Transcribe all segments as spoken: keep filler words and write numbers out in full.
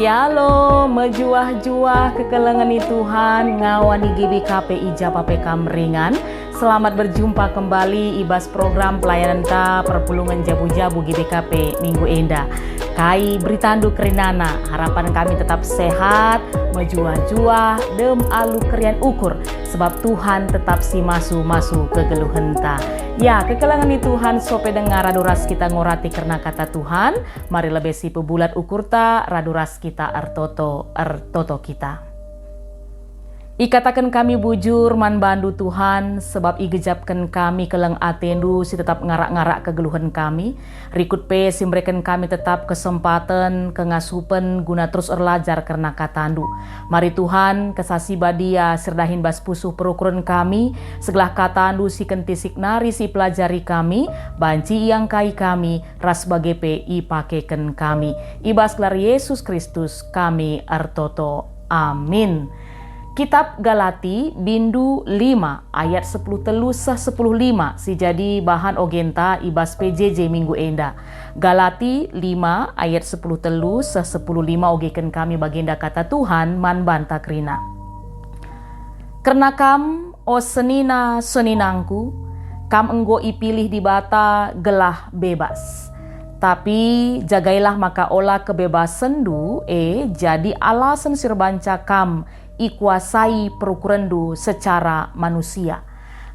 Shalom, mejuah-juah kekelengen ni Tuhan, ngawan i G B K P i ja pe kam ringan. Selamat berjumpa kembali i bas program pelayanenta perpulungen jabu-jabu G B K P minggu enda. Kai beritandu kerinana? Harapan kami tetap sehat, mejuah-juah, dem alu kerian ukur, sebab Tuhan tetap si masu-masu kegeluhenta. Ya, kekelengen ni Tuhan, sope denga radu ras kita ngorati kerna kata Tuhan, mari lebe si pebulat ukurta radu ras kita ertoto, ertoto kita. Ikataken kami bujur man bandu Tuhan, sebab igejapken kami keleng atendu si tetap ngarak-ngarak kegeluhen kami, rikut pe si mereken kami tetap kesempaten, kengasupen guna terus erlajar kerna katandu. Mari Tuhan, Kesah Si Badia si erdahin bas pusuh perukuren kami, segelah katandu si kentisik nari si ipelajari kami, banci iangkai kami, ras bage pe ipakeken kami. I bas gelar Yesus Kristus kami ertoto. Amin. Kitab Galati bindu lima ayat sepuluh telu seh sepuluh lima si jadi bahan ogenta i bas P J J minggu enda. Galati lima ayat sepuluh telu seh sepuluh lima ogeken kami bagenda kata Tuhan man banta kerina. Kerna kam, o senina-seninangku, kam enggo ipilih Dibata gelah bebas. Tapi jagailah maka ola kebebasenndu e jadi alasen si erbanca kam ikuasai perukurenndu secara manusia.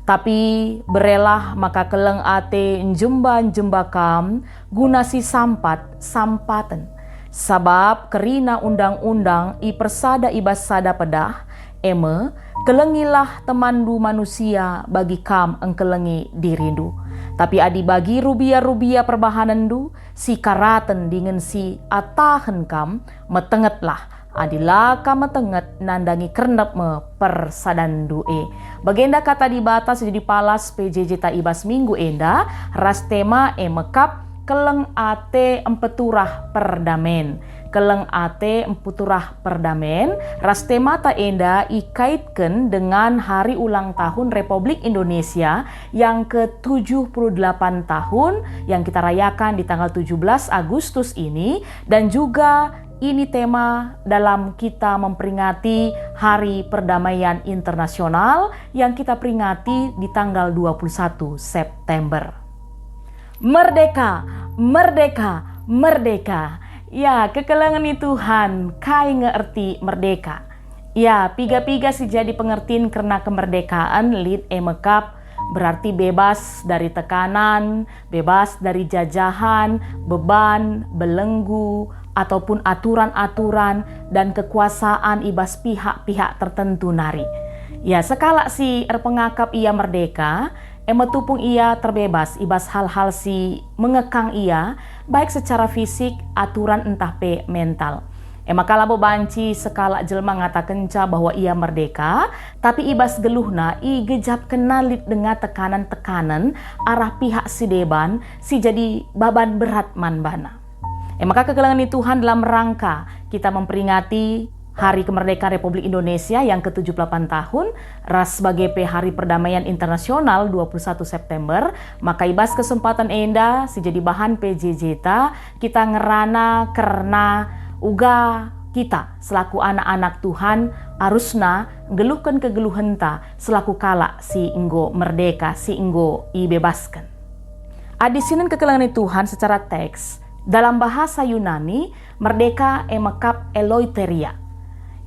Tapi berelah maka keleng ate njemba-njemba kam guna si sampat-sampaten. Sabap kerina undang-undang ipersada i bas sada pedah, e me, "Kelengilah temanndu manusia bagi kam engkelengi dirindu." Tapi adi bagi rubia-rubia perbahanenndu, si karaten dingen si atahen kam, metengetlah. Adi la kam metenget, nandangi kernep me persadanndu e. Bagenda kata Dibata si jadi palas P J J ta i bas minggu enda, ras tema e mekap, "Keleng ate mpeturah perdamen." Keleng ate mpeturah perdamen, ras temata enda ikaitken dengan hari ulang tahun Republik Indonesia yang ke tujuh puluh delapan tahun yang kita rayakan di tanggal tujuh belas Agustus ini, dan juga ini tema dalam kita memperingati Hari Perdamaian Internasional yang kita peringati di tanggal dua puluh satu September. Merdeka, merdeka, merdeka. Ya, kekelengen ni Tuhan, kai nge erti merdeka? Ya, piga-piga si jadi pengertin kerna kemerdekaan lit e mekap, berarti bebas dari tekanan, bebas dari jajahan, beban, belenggu, ataupun aturan-aturan dan kekuasaan i bas pihak-pihak tertentu nari. Ya, sekalak si erpengakap ia merdeka, e me tupung ia terbebas i bas hal-hal si mengekang ia, baik secara fisik, aturan, ntah pe mental. E maka labo banci sekalak jelma ngatakenca bahwa ia merdeka, tapi i bas geluhna igejapkenna lit denga tekanan-tekanan arah pihak si deban si jadi baban berat man bana. E maka kekelengen ni Tuhan, dalam rangka kita memperingati Hari Kemerdekaan Republik Indonesia yang ke tujuh puluh delapan tahun, ras bage pe Hari Perdamaian Internasional dua puluh satu September, maka i bas kesempatan enda si jadi bahan P J J ta, kita ngerana kerna uga kita selaku anak-anak Tuhan arusna nggeluhken kegeluhenta selaku kalak si enggo merdeka, si enggo ibebasken. Adi sinen kekelengen ni Tuhan secara teks, dalam bahasa Yunani, merdeka e mekap eleutheria.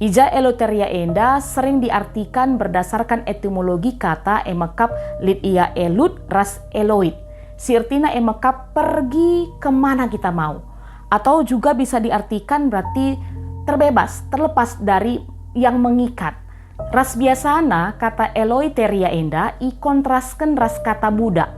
I ja eleutheria enda sering diartikan berdasarkan etimologi kata e mekap lit ia elut ras eloit, si ertina e mekap pergi kemana kita mau, atau juga bisa diartikan berarti terbebas, terlepas dari yang mengikat. Ras biasana kata eleutheria enda ikontrasken ras kata budak.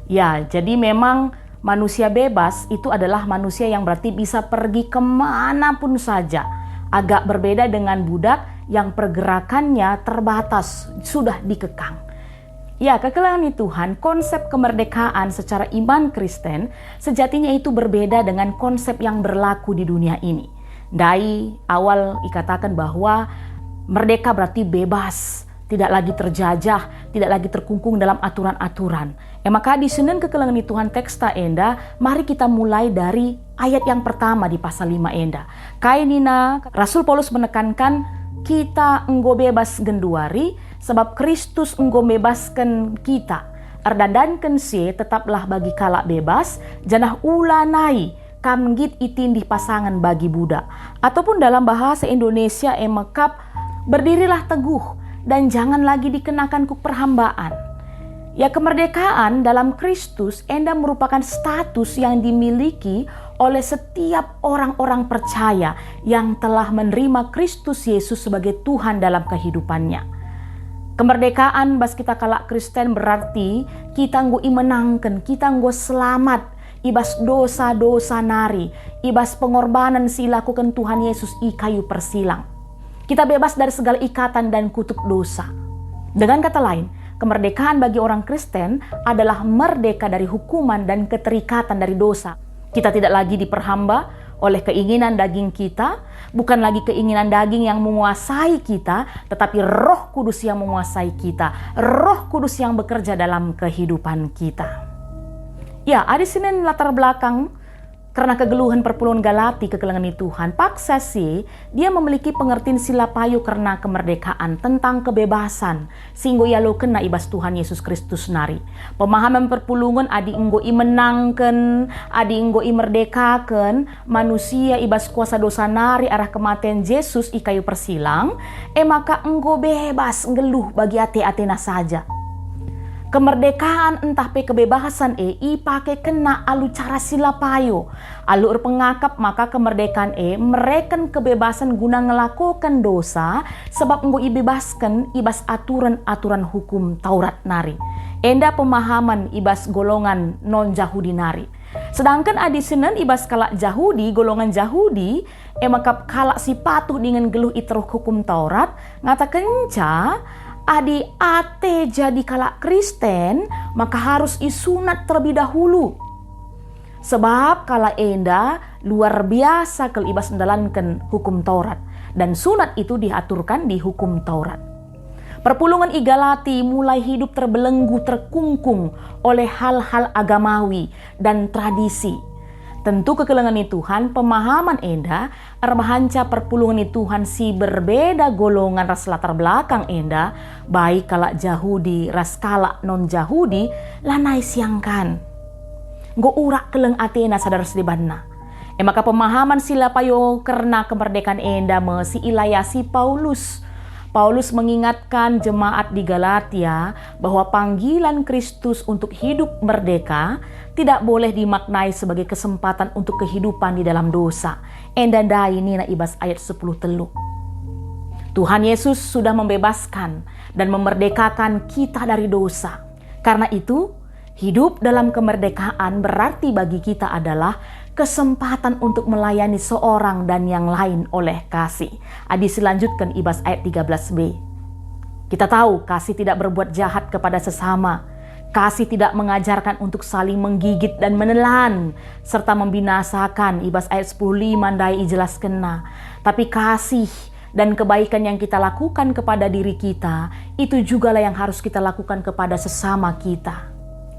Ya, jadi memang manusia bebas itu adalah manusia yang berarti bisa pergi kemana pun saja. Agak berbeda dengan budak yang pergerakannya terbatas, sudah dikekang. Ya, kekelengen ni Tuhan, konsep kemerdekaan secara iman Kristen sejatinya itu berbeda dengan konsep yang berlaku di dunia ini. Ndai awal ikataken bahwa merdeka berarti bebas, tidak lagi terjajah, tidak lagi terkungkung dalam aturan-aturan. E maka, adi sinen kekelengen Tuhan teksta enda, mari kita mulai dari ayat yang pertama di pasal lima enda. Kai nina Rasul Paulus menekankan, "Kita enggo bebas genduari, sebab Kristus enggo mbebasken kita. Erdandanken si e, tetaplah bagi kalak bebas, janah ulanai kam nggit itindih pasangen bagi budak." Ataupun dalam bahasa Indonesia e mekap, "Berdirilah teguh dan jangan lagi dikenakan kuk perhambaan." Ya, kemerdekaan dalam Kristus enda merupakan status yang dimiliki oleh setiap orang-orang percaya yang telah menerima Kristus Yesus sebagai Tuhan dalam kehidupannya. Kemerdekaan bas kita kalak Kristen berarti kita enggo imenangken, kita enggo selamat i bas dosa-dosa nari, i bas pengorbanen si ilakuken Tuhan Yesus i kayu persilang. Kita bebas dari segala ikatan dan kutuk dosa. Dengan kata lain, kemerdekaan bagi orang Kristen adalah merdeka dari hukuman dan keterikatan dari dosa. Kita tidak lagi diperhamba oleh keinginan daging kita, bukan lagi keinginan daging yang menguasai kita, tetapi Roh Kudus yang menguasai kita, Roh Kudus yang bekerja dalam kehidupan kita. Ya, adi sinen latar belakang kerna kegeluhen perpulungen Galati kekelengen Tuhan, paksa si dia memiliki pengertin si la payo kerna kemerdekaan, tentang kebebasan si enggo ialokenna i bas Tuhan Yesus Kristus nari. Pemahaman perpulungen adi enggo imenangken, adi enggo imerdekaken manusia i bas kuasa dosa nari arah kematen Jesus i kayu persilang, e maka enggo bebas nggeluh bagi ate-atena saja. Kemerdekaan ntah pe kebebasan e ipakekenna alu cara si la payo. Alu erpengakap maka kemerdekaan e mereken kebebasan guna ngelakoken dosa, sebab enggo ibebasken i bas aturen-aturen Hukum Taurat nari. Enda pemahaman i bas golongan non-Jahudi nari. Sedangken adi sinen i bas kalak Jahudi, golongan Jahudi, e maka kalak si patuh dingen geluh i teruh Hukum Taurat, ngatakenca, adi ate jadi kalak Kristen, maka harus isunat terlebih dahulu. Sebab kalak enda luar biasa kal i bas ndalanken Hukum Taurat, dan sunat itu diaturkan di Hukum Taurat. Perpulungen i Galati mulai hidup terbelenggu, terkungkung oleh hal-hal agamawi dan tradisi. Tentu kekelengen Tuhan, pemahaman enda erbahanca perpulungen Tuhan si berbeda golongan ras latar belakang enda, baik kalak Jahudi ras kalak non-Jahudi, lanai siangkan. Enggo urak keleng atena sada ras debanna. E maka pemahaman si la payo kerna kemerdekaan enda me si ilayasi Paulus. Paulus mengingatkan jemaat di Galatia bahwa panggilan Kristus untuk hidup merdeka tidak boleh dimaknai sebagai kesempatan untuk kehidupan di dalam dosa. Enda ndai nina i bas ayat sepuluh telu. Tuhan Yesus sudah membebaskan dan memerdekakan kita dari dosa. Karena itu, hidup dalam kemerdekaan berarti bagi kita adalah kesempatan untuk melayani seorang dan yang lain oleh kasih. Adi silanjutken i bas ayat tiga belas b. Kita tahu kasih tidak berbuat jahat kepada sesama. Kasih tidak mengajarkan untuk saling menggigit dan menelan, serta membinasakan, i bas ayat sepuluh lima ndai ijelaskenna. Tapi kasih dan kebaikan yang kita lakukan kepada diri kita, itu jugalah yang harus kita lakukan kepada sesama kita.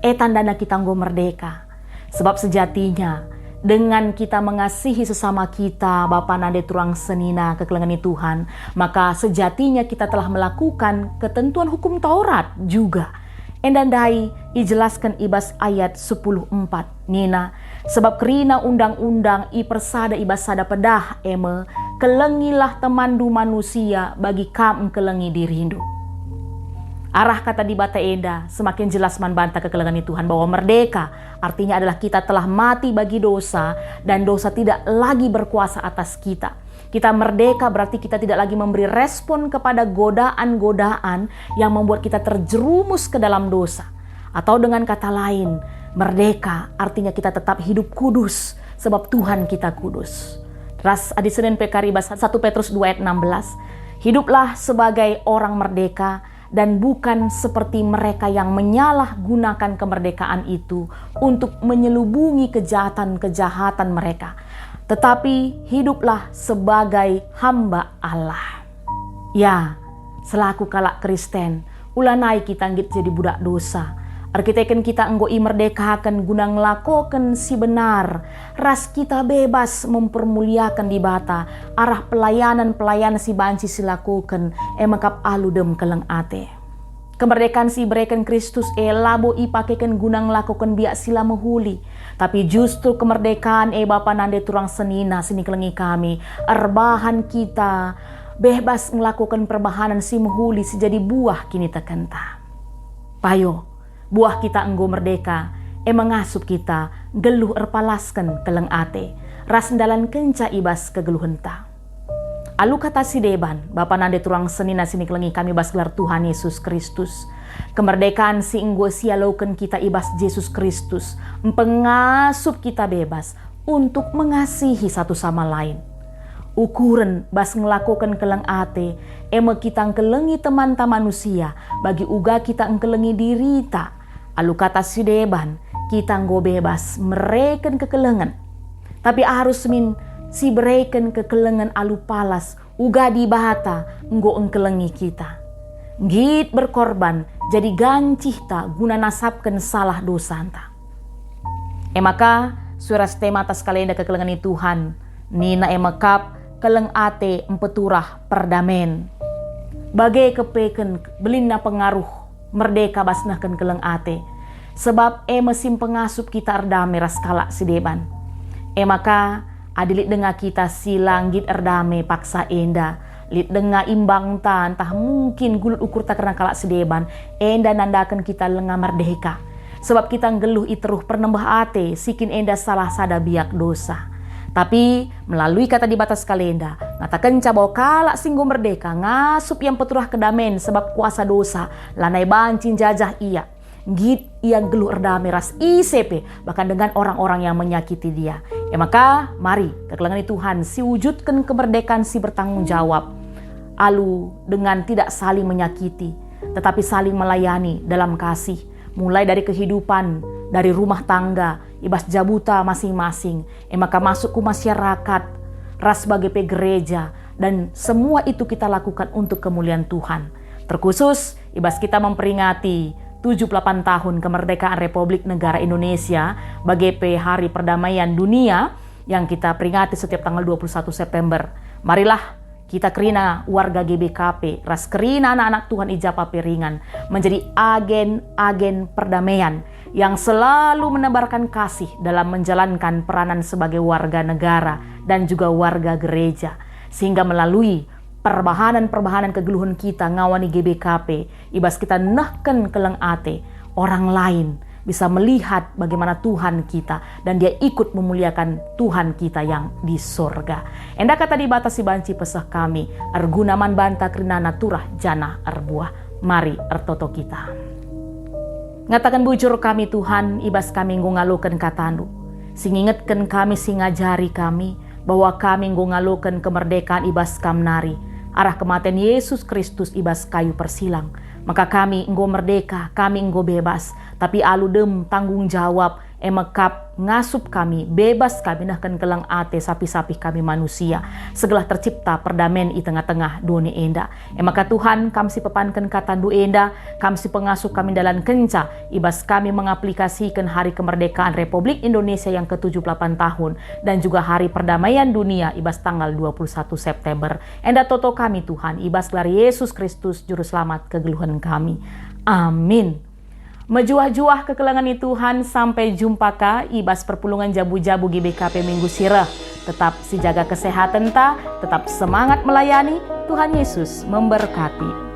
E tandana kita enggo merdeka. Sebab sejatinya, dengan kita mengasihi sesama kita, bapa nande turang senina kekelengen Tuhan, maka sejatinya kita telah melakukan ketentuan Hukum Taurat juga. Enda ndai ijelasken i bas ayat sepuluh empat, nina, "Sebab kerina undang-undang ipersada i bas sada pedah, e me, 'Kelengilah temanndu manusia bagi kam engkelengi dirindu.'" Arah kata Dibata enda semakin jelas man banta kekelengen Tuhan bahwa merdeka artinya adalah kita telah mati bagi dosa dan dosa tidak lagi berkuasa atas kita. Kita merdeka berarti kita tidak lagi memberi respon kepada godaan-godaan yang membuat kita terjerumus ke dalam dosa. Atau dengan kata lain, merdeka artinya kita tetap hidup kudus sebab Tuhan kita kudus. Ras adi sinen pe kari bas satu Petrus dua ayat enam belas, "Hiduplah sebagai orang merdeka dan bukan seperti mereka yang menyalahgunakan kemerdekaan itu untuk menyelubungi kejahatan-kejahatan mereka, tetapi hiduplah sebagai hamba Allah." Ya, Selaku kalak Kristen, ulanai kita nggit jadi budak dosa. Erkiteken kita enggo imerdekaken guna ngelakoken si benar, ras kita bebas mempermuliaken Dibata arah pelayanan-pelayanan si banci silakoken, e mekap alu dem keleng ate. Kemerdekaan si ibereken Kristus e labo ipakeken guna ngelakoken biak si la mehuli, tapi justru kemerdekaan e, bapa nande turang senina si nikelengi kami, erbahan kita bebas ngelakoken perbahanen si mehuli si jadi buah kinitekenta. Payo, buah kita enggo merdeka, e mengasup kita nggeluh erpalasken keleng ate, ras ndalankenca i bas kegeluhenta. Alu kata si deban, bapa nande turang senina si nikelengi kami bas gelar Tuhan Yesus Kristus, kemerdekaan si enggo sialoken kita i bas Jesus Kristus mpengasup kita bebas untuk mengasihi satu sama lain. Ukuren bas ngelakoken keleng ate, e me kita ngkelengi temanta manusia, bagi uga kita ngkelengi dirita. Alu kata si deban, kita enggo bebas mereken kekelengen. Tapi arus min si bereken kekelengen alu palas, uga Dibata enggo engkelengi kita. Nggit berkorban jadi gancihta guna nasapken salah dosanta. E maka, sue ras tema atas kalenda kekelengen i Tuhan, nina e mekap, keleng ate mpeturah perdamen. Bage kepeken belinna pengaruh merdeka bas nehken keleng ate, sebab e me si mpengasup kita erdame ras kalak si deban. E maka, adi lit denga kita si la nggit erdame paksa enda, lit denga imbangta ntah mungkin gulut ukurta kerna kalak si deban, enda nandaken kita langa merdeka. Sebab kita nggeluh i teruh pernembeh ate, si kin enda salah sada biak dosa. Tapi melalui kata Dibata sekalenda, ngatakenca bahwa kalak si enggo merdeka ngasup ia mpeturah kedamen, sebab kuasa dosa lanai banci njajah ia. Nggit ia nggeluh erdame ras ise pe, bahkan dengan orang-orang yang menyakiti dia. E maka, mari, kekelengen Tuhan siwujudken kemerdekaan si bertanggung jawab, alu dengan tidak saling menyakiti, tetapi saling melayani dalam kasih, mulai dari kehidupan, dari rumah tangga, i bas jabuta masing-masing, e maka masuk ku masyarakat, ras bage pe gereja, dan semua itu kita lakukan untuk kemuliaan Tuhan. Terkhusus, i bas kita memperingati tujuh puluh delapan tahun kemerdekaan Republik Negara Indonesia, bage pe Hari Perdamaian Dunia yang kita peringati setiap tanggal dua puluh satu September. Marilah kita kerina warga G B K P ras kerina anak-anak Tuhan i ja pe ringan menjadi agen-agen perdamaian yang selalu menebarkan kasih dalam menjalankan peranan sebagai warga negara dan juga warga gereja, sehingga melalui perbahanan-perbahanan kegeluhen kita ngawani G B K P, i bas kita nehken keleng ate, orang lain bisa melihat bagaimana Tuhan kita dan dia ikut memuliakan Tuhan kita yang di sorga. Enda kata Dibata si banci peseh kami, erguna man banta kerinana turah janah erbuah. Mari ertoto kita. Ngataken bujur kami, Tuhan, i bas kami enggo ngaloken kataNdu, si ngingetken kami, si ngajari kami, bahwa kami enggo ngaloken kemerdekaan i bas Kam nari, arah kematen Yesus Kristus i bas kayu persilang. Maka kami enggo merdeka, kami enggo bebas, tapi alu dem tanggung jawab, e mekap ngasup kami, bebas kami nehken keleng ate sapih-sapih kami manusia, segelah tercipta perdamen i tengah-tengah doni enda. E maka Tuhan, Kam si pepanken kataNdu enda, Kam si pengasup kami ndalankenca, i bas kami mengaplikasiken Hari Kemerdekaan Republik Indonesia yang ketujuh puluh delapan tahun dan juga Hari Perdamaian Dunia i bas tanggal dua puluh satu September. Enda toto kami, Tuhan, i bas gelar Yesus Kristus, Juru Selamat kegeluhen kami. Amin. Mejuah-juah kekelengen i Tuhan, sampai jumpa ka i bas perpulungen jabu-jabu G B K P minggu si reh. Tetap sijaga kesehatenta, tetap semangat melayani. Tuhan Yesus memberkati.